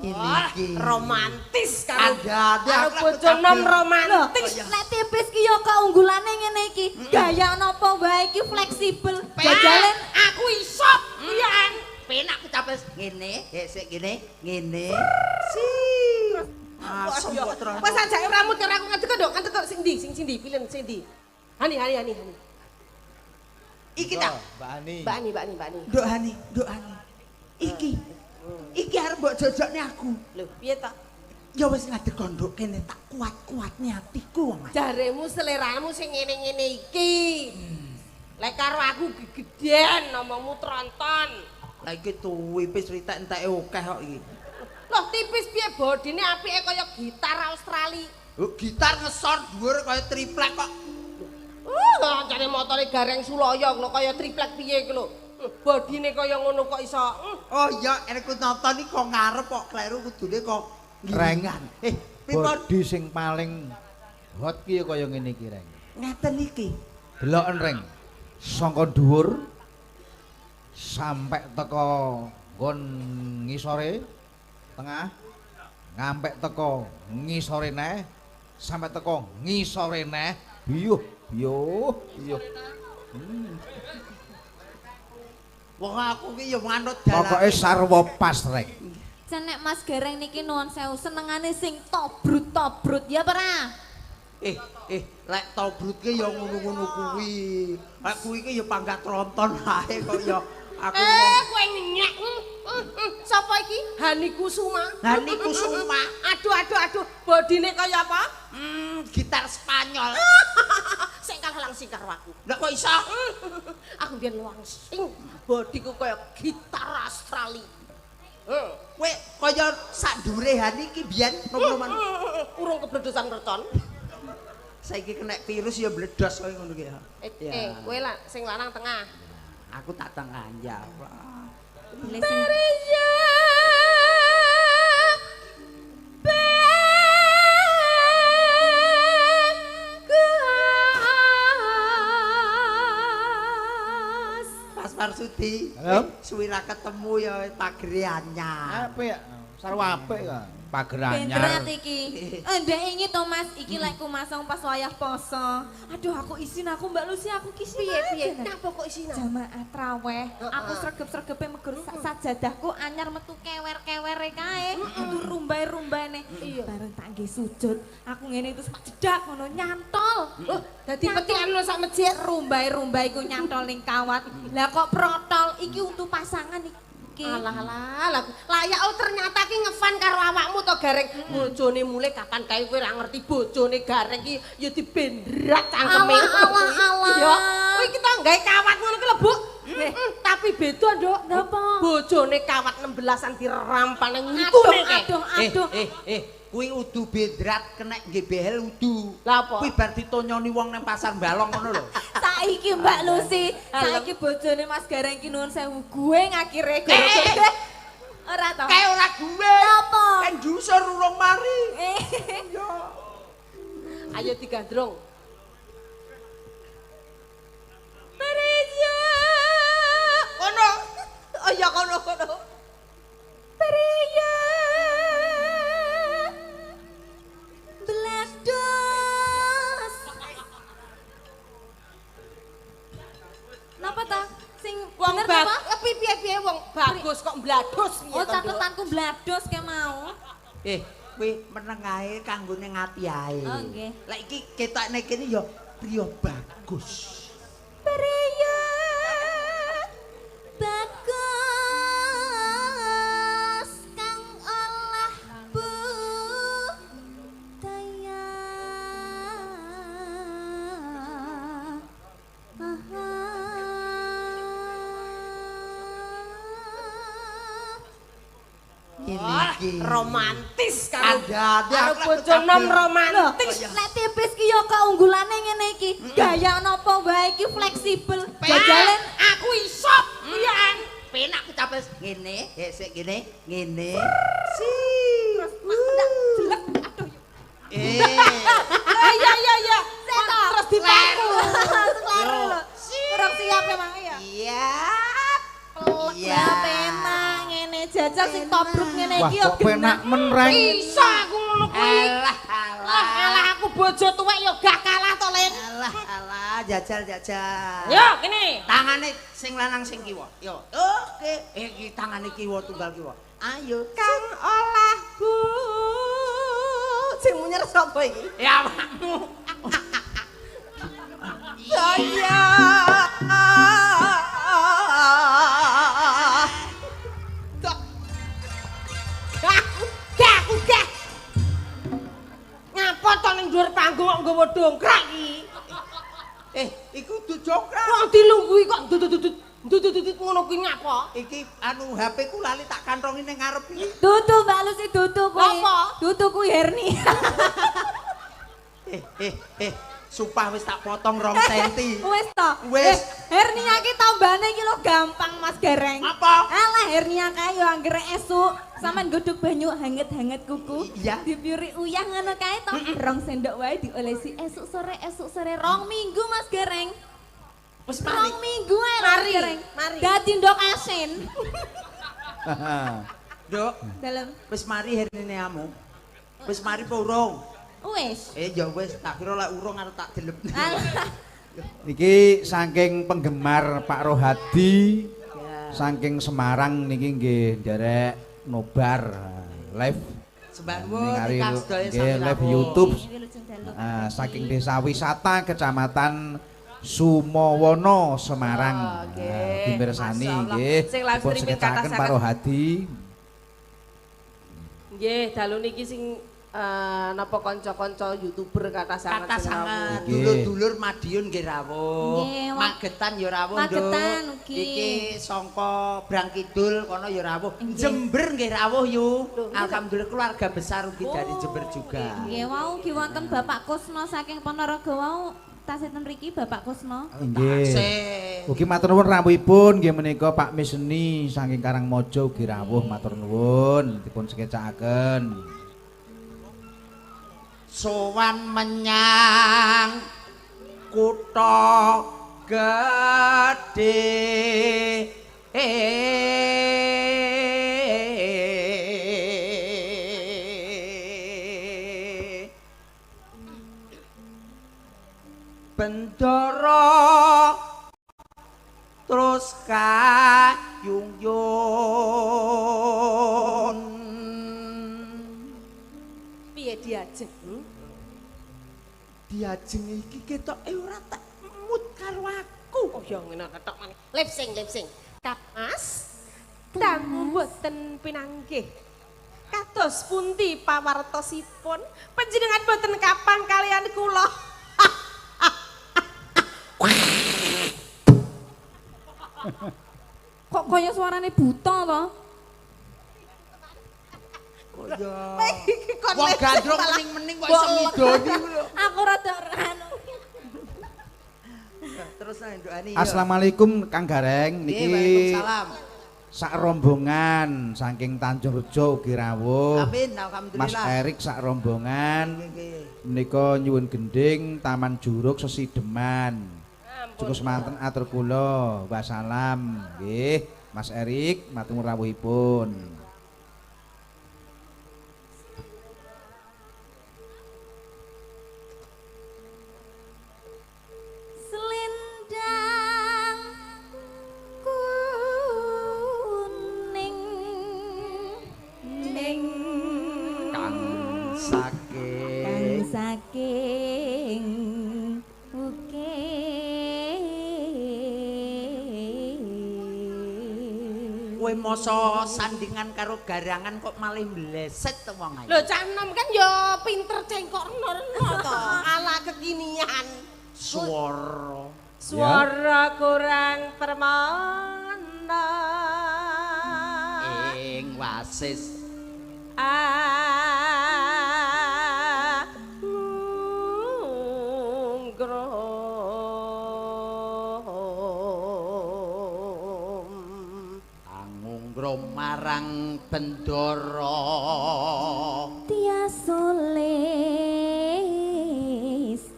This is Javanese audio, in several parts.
Ini iki. Romantis karo Karo bojo nom romantis. Lek tipis ki yo keunggulane ngene iki. Gaya napa wae iki fleksibel. Jajalen aku iso. Pian. Penak aku capek ngene, sik ngene, ngene. Si. Asem kok terus. Wes ajake rambut karo aku ngadeg kok, ngadeg kok sing ndi, sing ndi, pilih sing ndi. Hani, hani, hani, hani. Iki ta. Mbak Ani. Mbak Ani, Mbak Ani, Mbak Ani. Nduk Hani, Nduk Hani. Iki. Iki arep mbok jojokne aku. Lho, piye ta? Ya wis ngadeg nduk kene tak kuat-kuatne atiku, Mas. Jaremu seleramu sing ngene-ngene iki. Lek karo aku gegeden omongmu tronton. Lah iki tuwipis ritek enteke akeh kok iki. Loh, tipis piye bodine apike kaya gitar Australia. Oh, gitar ngesor dhuwur kaya triplek kok. Kancane motore Gareng Suloyo lho kaya triplek piye iki lho. Bodine kaya ngono kok iso. Oh iya, nek nonton iki kok ngarep kok kleru kudune kok Reng. ngiringan. Pripun? Body sing paling hot ki ya kaya ngene iki, Reng. Ngeten iki. Deloken, Reng. Saka dhuwur sampai teko nggon ngisore tengah, ngampe teko ngisore neh, sampai teko ngisore neh, biyuh biyuh biyuh. Wong aku ki ya manut dalan. Pokoke sarwa pas, Reng. Jan nek Mas Gareng niki nuwun sewu senengane sing tobrut-tobrut ya ora? Lek tobrut ki ya ngono-ngono kuwi. Lek kuwi ki ya pangkat tronton ae kok ya. Aku Kowe ngenyek. Sapa iki? Hani Kusuma. Hani Kusuma. Aduh aduh aduh, bodine kaya apa? Gitar Spanyol. Sing kalah langsing karo aku. Lah kok iso? Aku mbiyen langsing, bodiku kaya gitar Australia. Kowe kaya sak dhuwure Hani iki biyen nom-noman. Urung kebledosan mercon. Saiki kena virus ya bledos kaya ngono ki ya. Kowe lah sing lanang tengah. Aku tak tengah ya. Terya Bagus. Mas Marsudi, suwi ra ketemu ya pagere anyar. Apik ya, sarwa apik kok. Pager anyar. Bendrat iki. Ndek ingi to Mas, iki lek ku masang pas wayah poso. Aduh aku isin aku Mbak Lucy aku ki Piye piye? Napa kok isinan? Jamaah traweh, aku sregep-sregepe megur sajadahku anyar metu kewer-kewere kae, metu rumbai-rumbaine. Bareng tak nggih sujud, aku ngene terus jedak ngono nyantol. Oh, dadi petikan sak masjid. Rumbai-rumbai ku nyantol ning kawat. Lah kok protol iki untuk pasangan iki. Alah alah, layak oh ternyata ki ngefan karo awakmu to Gareng. Bojone mulih kapan kae kowe ora ngerti bojone Gareng ki ya dibendrat cangkeme. Alah alah. Ya, kowe iki to gawe kawat ngono ki lho, Bu. Tapi beda, Nduk. Napa? Bojone kawat 16-an dirampane ngitune kae. Aduh aduh. Kuwi udu bendrat kena nggih behel udu. Lah apa? Kuwi bar ditonyoni wong nang pasar Balong ngono lho. Saiki Mbak Lucy, saiki bojone Mas Gareng ki nuwun sewu gue ngakire gara-gara. Ora to? Kae ora gue. Apa? Kan ndusur urung mari. Ya. Ayo digandrung. Kono. Oh iya kono kono. Priya Blados. Napa ta? Sing Wong bener napa? Piye-piye wong bagus kok mblados piye Oh to, Nduk? catatanku blados ke mau. Kowe meneng ae kanggo ning ati ae. Oh, nggih. Lek iki ketokne kene ya priya bagus. Priya bagus kang olah budaya. Ini iki. Romantis karo Kandhane bojo nom romantis. Lek tipis ki yo keunggulane ngene iki. Gaya napa wae iki fleksibel. Jajalen aku iso. Pian. Penak aku capek ngene, sik ngene, ngene. Si. jelek. Aduh. Iya iya iya. Terus dipaku. Kleru lho. Kurang siap emang ya. Iya. Pelek Iya. ya penak ngene Jajal sing tobruk ngene Wah, iki yo kok penak men reng. Iso aku ngono kuwi. Alah Alah, alah. alah aku bojo tuwek yo gak kalah to, Len. Alah alah jajal jajal. Yo, kene. Tangane sing lanang sing kiwa. Yo. Oke. Iki tangane kiwa tunggal kiwa. Ayo. Kang olah bu. Sing munyer sapa iki? Ya awakmu. Saya. Gak, gak. Ngapa to ning dhuwur panggung kok nggawa dongkrak iki? Iku dudu jongkrak. Wong dilungguhi kok dudut ngono kuwi ngapa? Iki anu HP ku lali tak kantongi ning ngarep iki. Dudu Mbak Lucy dudu kuwi. Apa? Dudu kuwi hernia. Sumpah wis tak potong 2 senti. Wis to. Wis. Hernia ki tambane iki lho gampang Mas Gareng. Apa? Alah hernia kae yo anggere esuk sampean godhog banyu hanget-hanget kuku. Iya. Dipiuri uyah ngono kae to. 2 sendok wae diolesi esuk sore 2 minggu Mas Gareng. Wis mari. 2 minggu ae Mas Mari, Gareng. mari. Dadi ndok asin. Nduk, Dalem. wis mari herniamu. Wis mari apa urung? Wis. Ya wis, tak kira lek urung arep tak delep. Alah. Niki saking penggemar Pak Rohadi saking Semarang niki nggih nderek nobar live. Sembah nuwun ingkang sedaya sami live rawuh. YouTube. Wilujeng dalu. Saking Desa Wisata Kecamatan Sumowono Semarang. Oh, nggih. Dimirsani Masya Allah. nggih. Sing live Dipun streaming kathah sekecakaken sanget. Pak Rohadi. Nggih, dalu niki sing napa kanca-kanca YouTuber kathah sanget Kathah sing rawuh. sanget Nggih. dulur-dulur Madiun nggih rawuh. Nggih, Magetan ya rawuh, Nduk. Magetan ugi. Iki sangka Brang Kidul kono ya rawuh. Nggih. Jember nggih rawuh yu. Lho, nggih. Alhamdulillah keluarga besar ugi dari Jember juga. Nggih wau ki wonten Bapak Kusno saking Ponorogo wau tasih ten mriki Bapak Kusno. Nggih. Tasih. Ugi matur nuwun rawuhipun nggih menika Pak Miseni saking Karangmojo ugi rawuh matur nuwun dipun sekecakaken. Sowan menyang kutha gedhe. Bendara terus kayungyun. Piye diajeng? Diajeng iki ketoke ora tak mut karo aku. Oh ya ngene ketok maneh. Lip sing, lip sing. Kap Mas, dangu mboten pinanggih. Kados pundi pawartosipun? Panjenengan mboten kapan kalian kula. Kok kaya suarane buta to? Kaya Iki kon wong lip sing gandrung malah mening-mening kok iso ngidoni lho. Aku rada anu. Terus nang ndukane ya. Assalamualaikum Kang Gareng Nggih, niki Waalaikumsalam. sak rombongan saking Tanjung Rejo ugi rawuh. Amin, Mas alhamdulillah. Erik sak rombongan Nggih, nggih. menika nyuwun gending Taman Juruk Sesideman. Cukup semanten atur kula. Wassalam. Nggih, Mas Erik matur rawuhipun. Selendang kuning ning Kang kang saking saking ukir. Kowe masa sandingan karo garangan kok malih mleset to wong ayu. Lho cah enom kan ya pinter cengkok reno-reno to, ala kekinian. Swara. Suara kurang permana. Ing wasis Angungrum. Angungrum marang bendara. Tia solis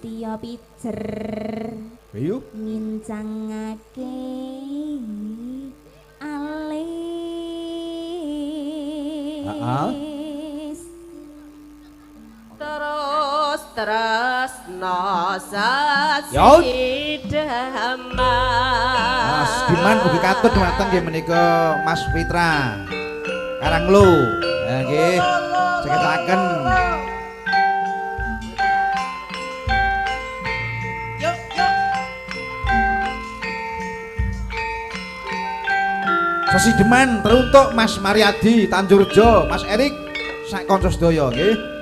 tia pijer Ayo. ngincangake alis. Heeh. Terus tresno Yo. sasidaman. Mas Diman ugi katut dhumateng nggih menika Mas Fitra. Karanglo. Ha nggih. Ceketaken. Yuk, yuk. Sesideman teruntuk Mas Mariadi Tanjurjo, Mas Erik sak kanca sedaya nggih.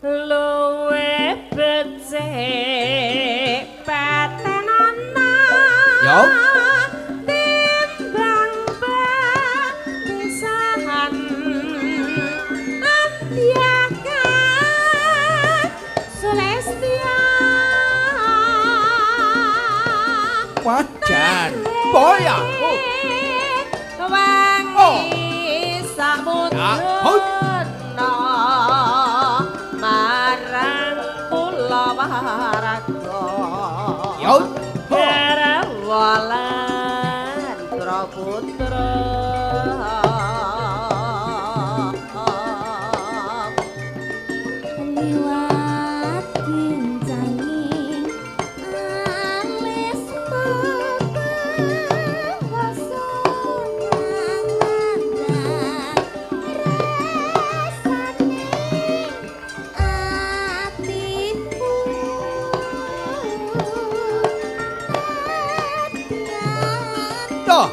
Luwe becik patenana. Yo. Timbang pisahan antiaka Celestia. Wajan. Boya. Oh. Wangi samudra marang kula waraga. Yo. Karawalan putra. Liwat kincanging alis Toh.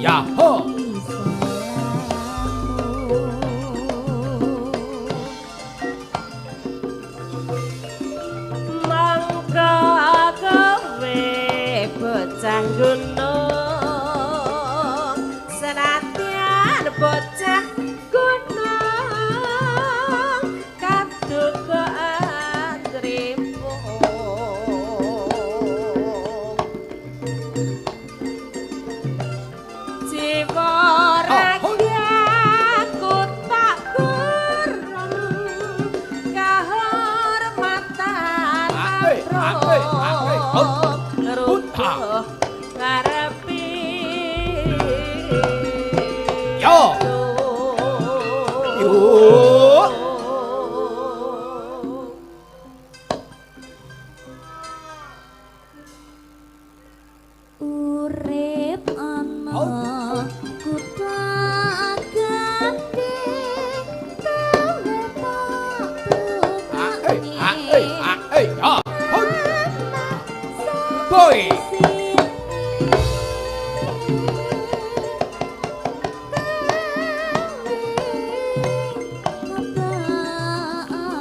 Ya ho. Mangka kowe bocah gunung, senadyan bocah gunung kaduka antrimu. Jiwa ragaku tak kurang kahormatan rutuh ngarepi. Yo. Yo. Urip ana kutha gedhe kowe tak Ya. Boy.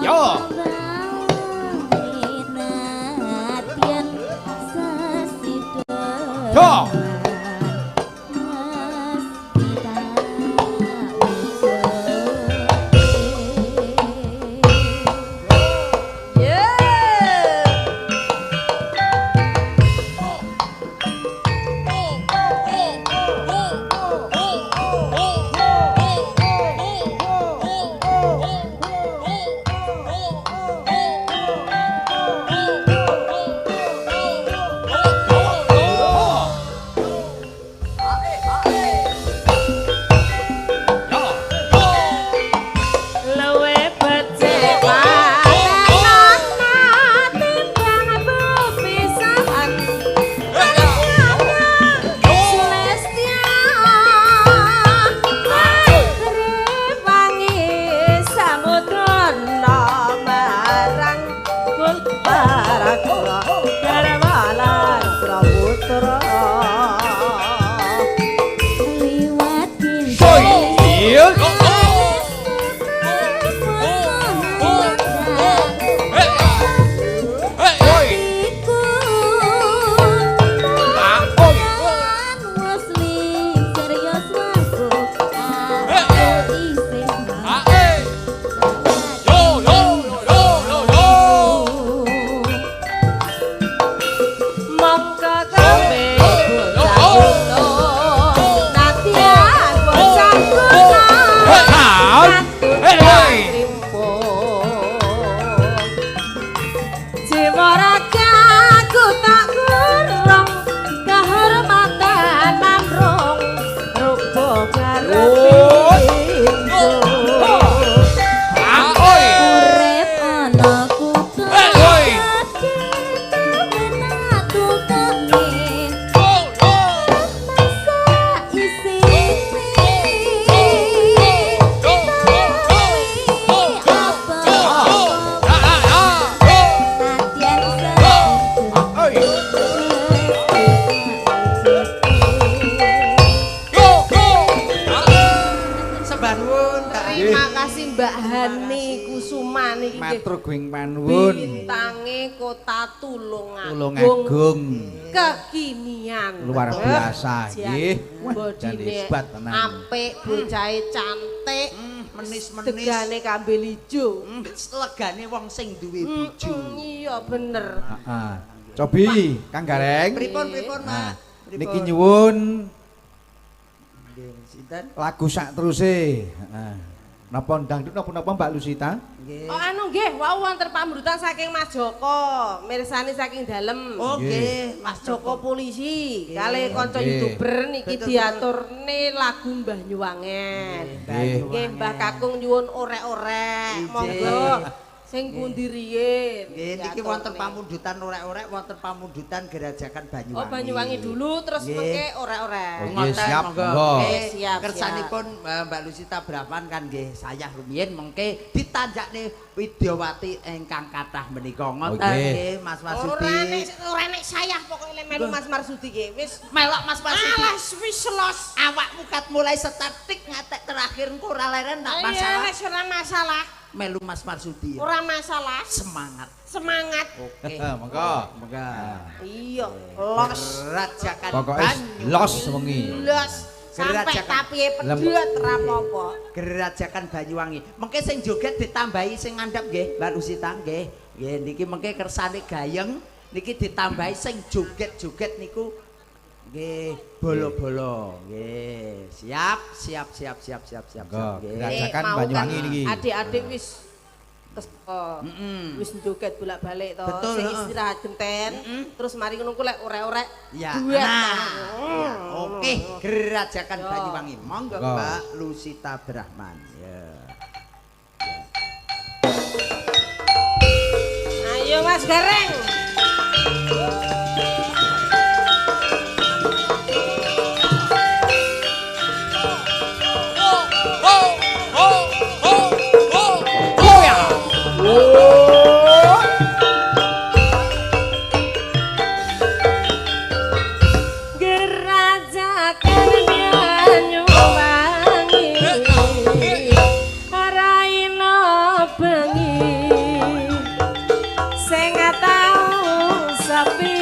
Yo. Yo. Sembah nuwun. Terima kasih Mbak Hani Kusuma niki nggih. Matur guing panuwun. Bintange Kota Tulungagung. Tulungagung. Kekinian. Luar biasa nggih. Wah, jan Bodine hebat tenan. Apik, bocahe cantik, Menis-menis. degane kambil ijo. Legane wong sing duwe bojo. Iya bener. Heeh. Cobi, Kang Gareng. Pripun pripun, Nah, Mak? Pripun? niki nyuwun Nggih, sinten? lagu sak teruse. Heeh. Napa dangdut napa-napa Mbak Lusita? Nggih. Oh anu nggih, wau wonten pamrutan saking Mas Joko, mirsani saking dalem. Oh nggih, Mas Joko polisi, Nggih. kalih kanca Nggih. YouTuber niki Betul, diaturne lagu Mbah Nyuwangen. Nggih. Nggih, Mbah Kakung nyuwun orek-orek. Nggih. Monggo sing pundi riyin. Nggih, niki wonten pamundutan orek-orek, wonten pamundutan Gerajakan Banyuwangi. Oh Banyuwangi dulu terus Nggih. mengke orek-orek. Oh, nggih, Ngoten, siap, monggo. monggo. Nggih, Siap, Kersanipun Mbak Lusita Brahman kan nggih sayah rumiyin mengke ditanjakne Widyawati ingkang kathah menika. Ngoten nggih. nggih Mas Ora Marsudi. nek ora nek sayah pokoke lek melu Mas Marsudi ki wis Melok Mas Marsudi. alas wis los. Awakmu kat mulai setatik ngatek terakhir engko ora leren tak Iya, masalah. wis ora masalah. Melu Mas Marsudi. Ora masalah. Semangat. Semangat. Oke. Monggo. Monggo. Iya, los. Gerajakan Pokoke Banyu. los wengi. Los. Sampai Gerajakan. tapihe pedhot ora apa-apa. Gerajakan Banyuwangi. Mengke sing joget ditambahi sing ngandhap nggih, Mbak Lusita nggih. Nggih niki mengke kersane gayeng niki ditambahi sing joget-joget niku nggih bolo-bolo. Nggih. Siap, siap, siap, siap, siap, siap. Monggo, siap, nggih. Gerajakan Mau Banyuwangi kan niki. Adik-adik wis kesel. Wis joget bolak-balik to. Betul, Sing heeh. istirahat genten, terus mari ngono ku lek orek-orek Ya. duet. Nah. Ya, oke, Gerajakan Yo. Banyuwangi. Monggo Monggo. Mbak Lusita Brahman. Ya. Ayo Mas Gareng. Gerajakan Banyuwangi Raina bengi sing tau sepi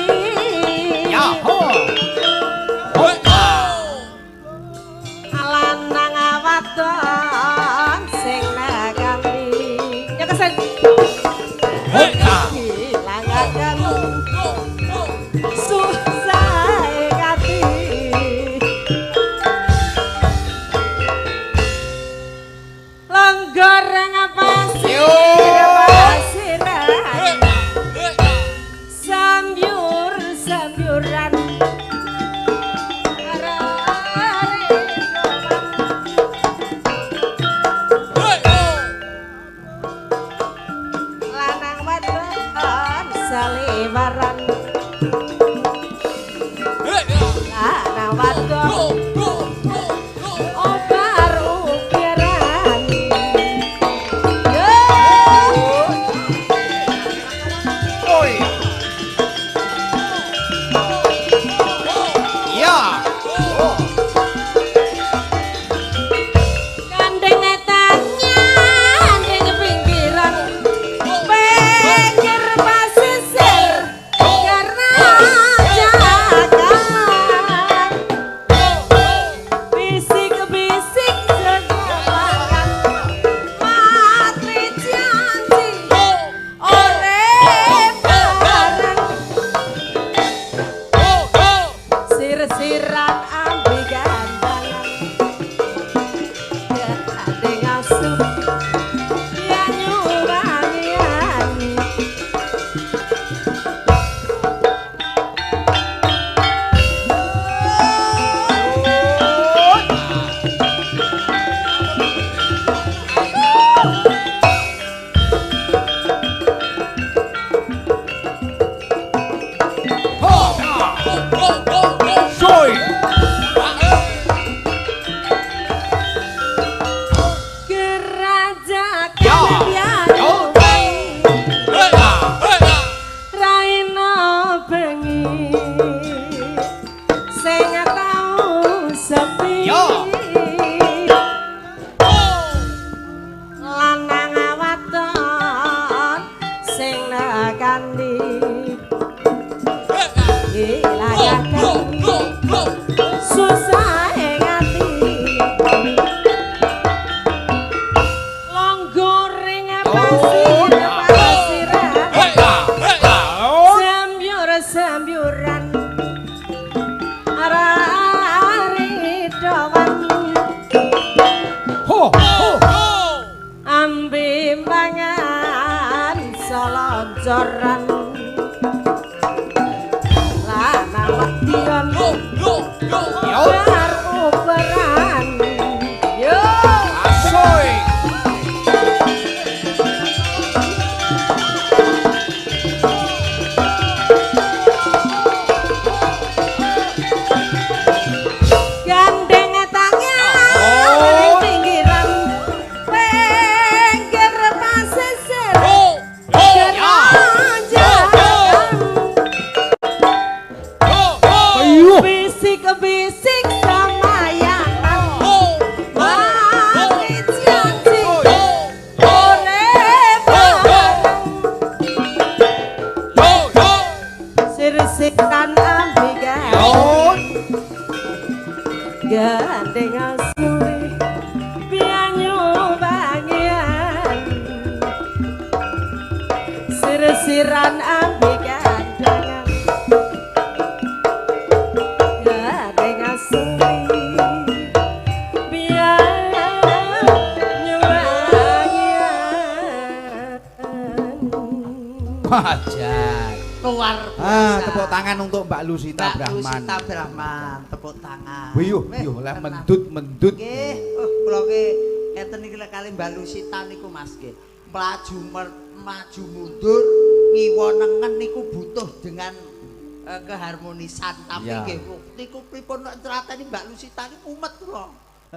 lanang wadon sing nagami nyekesen ilang agami susah ati lenggor pasir pasiran sambyur sambyuran lanang wadon saliwaran lanang wadon obar ukiran yo. Gandeng tanyang pinggiran pinggir pasisir gerajakan bisik-bisik segawakan matri janji oleh barang sir-siran ambi gandangan gandeng asup Banyuwangian. Soy. Sing tau sepi. Yo. Lanang wadon sing nekani. Susah ing ati. Longgo ring pasir pasiran. Sembyur sembyuran. Arari dowan. Ho ho. Ambi mangan selonjoran. Lanang wadon bar uberan. Yo. Asoy. Gandeng tangan ning pinggiran. Pinggir pasisir. Jalan. Ayo. Bisik-bisik samayanan. Mari janji urip bareng. Sir-siran ambigan. Gandeng asuri banyu bangian. Sir-siran ambi gandengan. Gandeng asuri banyu bangian. Wajar. Luar biasa. Ah, tepuk tangan untuk Mbak Lusita Mbak Brahman. Lusita Brahman, tepuk tangan. Wiyuh, Weh, wiyuh lah tenan. mendut-mendut. Nggih, oh kula ki ngeten iki lek kali Mbak Lusita niku Mas nggih. Mlaju maju mundur, ngiwa nengen niku butuh dengan keharmonisan. Tapi Iya. nggih niku pripun nek trateni Mbak Lusita niku mumet kula.